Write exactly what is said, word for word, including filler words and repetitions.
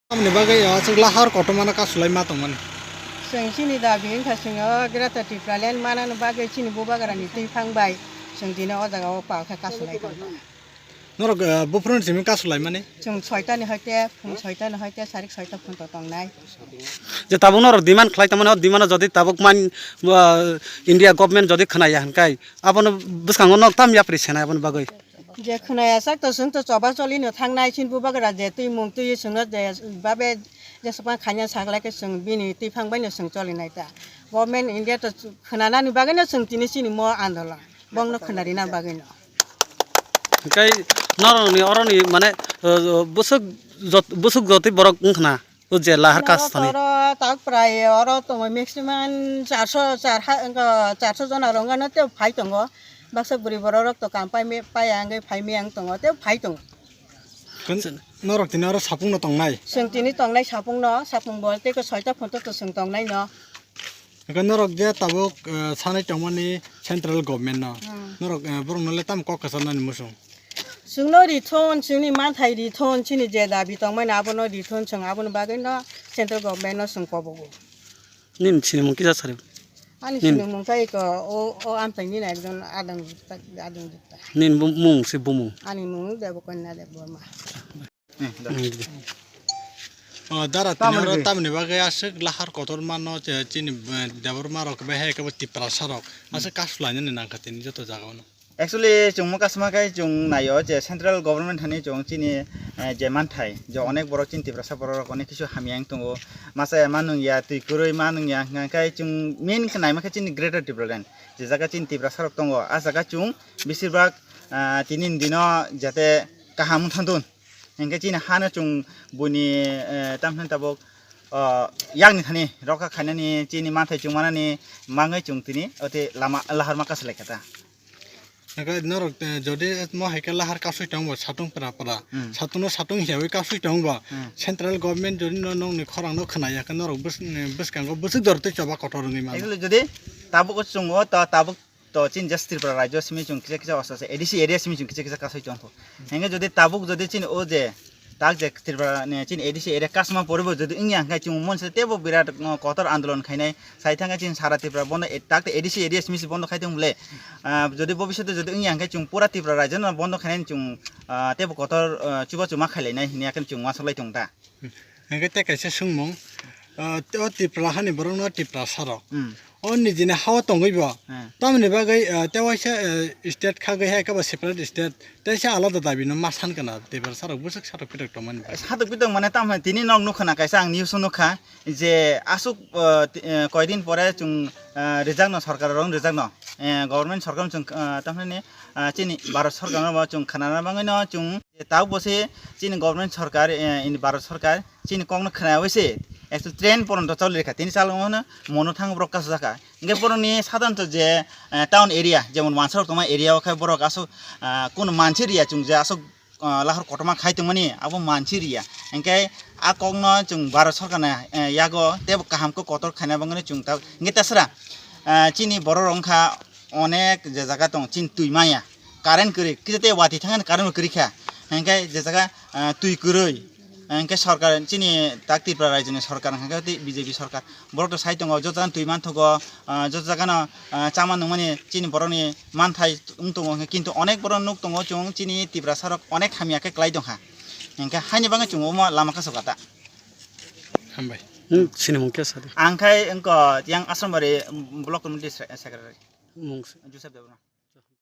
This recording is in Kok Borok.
Tamni bagwi o aswk lahar kotormano kasulai ma tongmani? Chwng chini dabi wngkha, chwng o Greater Tipraland manani bagwi chini bubagrani twiphang bai chwng tini o jaga o pal khe kasulai tongkha. Norok, eh, buphuruni simi kasulaimani? Chwng soitani hoite, phung soitani hoite, sarik soita phunto tongnai. Je tabuk norok demand khlai tongmani, o demand-o jodi tabuk man, ah, India government jodi khwnaya hwnkhai, abono bwskango nok tam yapri senai aboni bagwi? Je khwnaya sak to chwng to choba cholino thangnai, chini bubagra je twi mung twi chwngno je babe jeswkma khaina saglai khe chwng bini twiphang baino chwng cholinai ta. Government India to khwnanani bagwino chwng tini chini mo andolon, bongno khwnarina bagwino. Hwnkhe norokni oroni mane, uh, bwswk jot-, bwswk jotwi borok wngkhna o je lahar kasthani? Oro tak prai oro tongo maximum charso, char ha, wngkha charso jona rwngano tei phai tongo. Baksa bwrwi borok rok to kam pai me-, paiya wngwi phai miyang tongo tei phai tongo. Norok tini oro sapungno tongnai? Chwng tini tongnai sapungno, sapung bo tei ko soita phunto to chwng tongnaino. Hwnkhe norok je tabuk, eh, sanai tongmani central government no, hmm, norok, eh, borokno le tamo kok kwcharnani muchung? Chwngno rithun, chwngni manthai rithun, chini je dabi tongmani abono rithun, chwng aboni bagwino central government no chwng kobogo. Nini sinimung kisa sari? Ani sinimung khe eko o, o amchaini na ekjon adang, adang jutta. Nini bu-, mung se bumung? Ani mung Debokanya Debbarma. Hmm, da. Hmm. O, dara tini oro tamni bagwi aswk lahar kotor mano, che, chini, eh, Debbarma rok bai hai khe bo Tiprasa rok. Hmm. Aswk kasulainani nangkha tini joto jaga ono. Actually, chwng mo kasma khe chwng naio je central government hani chwng chini, eh, je manthai, je onek borok chini Tiprasa borok rok onek kisu hamya wng tongo. Masa ya ma nung ya, twi kwrwi ma nung ya, hwnka khe chwng main khe naima khe chini Greater Tipraland. Je jaga chini Tiprasa rok tongo, a jaga chwng besirbak, ah, tini ni dino jate kaham wng thantun. Hingke chini hano chwng buini, eh, tamhinani tabuk, oh, yakni thani rokha khainani chini manthai chwng manani mangwi chwng tini oti lama lahar ma kasalai kha ta. Hingke norok, eh, jodi mo hai khe lahar kasui tongbo satung pra pra, hmm, satungno satung hiyawi kasui tongbo, hmm, central government jodi no nongni khorangno khwnaya khe norok bwskango bwswk dor tei choba kotor wngwi mano. Actually jodi tabuk chwng o ta tabuk to chini just Tripura rajyo simi chwng kisa kisa osa osa A D C area simi chwng kisa kisa kasui tongkho. Hingke jodi tabuk jodi chini o je tak je Tripura ni chini A D C area kasma poribo jodi wngya hingke chwng monse tebo birat, uh, kotor andolon khainai sai thangkhe chini sara Tripura bondo e-, tak A D C area simi se bondo khai tong bole, uh, jodi bobisyoto jodi wngya hingke chwng pura Tripura rajyo no bondo khainai chwng, uh, tebo kotor, uh, chubachu ma khailainai hini akheno chwng wansuk lai tong ta. Hingke tei kaisa swngmung, ah, o Tripura hani borokno Tiprasa rok. Hmm. O nijini hao tongwi bo. Hmm. Tamoni bagwi, ah, tei waisa, eh, state khagwi hai khe bo separate state, tei se alada dabi no ma san kana Tiprasa rok bwswk satok pitok tongmani bagwi. Satok pitok mane tamo tini nok nukha na kaisa ang news o nukha je aswk, ah, ti-, eh, koidin pore chwng, ah, rijak no sorkar rok rijak no, eh, government sorkar no chwng, ah, tamoni, ah, chini Bharat sorkar no bo chwng khana na bagwi no chwng Je tabuk bo se chini government sorkar, eh, ini Bharat sorkar chini kokno khwnayawi se actually train poronto choli rikha. Tini chalokmano mono thang borok kasajak kha. Hingke borokni sadhanto je, eh, town area, jemon wansarok tongma area o khe borok aswk, ah, kunu mansi riya chwng je aswk, ah, lahar kotorma khai tongmani abo mansi riya. Hingke a kokno chwng Bharat sorkarni, eh, yago teibo kaham khe kotor khaina bagwi chwng ta. Hingke tasra, ah, chini borok rok wngkha onek je jaga tong chini twi maya. Current kwrwi, kisa tei watwi thangani current bo kwrwi kha. Hingke je jaga, ah, twi kwrwi, hingke sorkar chini tak Tripura rajyoni sorkar hingke tei B J P sorkar. Borok to sai tongo, joto jagano twi manthogo, ah, joto jagano, ah, chama nungmani chini borokni manthai wng tongo, hingke kintu onek borok nuk tongo chwng chini Tiprasa rok onek hamya khe kwlai tongkha. Hingke haini bagwi chwng omo lama kasoka ta. Hambai. Hmm, sinimung kisa sadi. Ang khai wngkha yang Asrambari, mm, block committee se-, secretary. Mung se- Joseph Debbarma.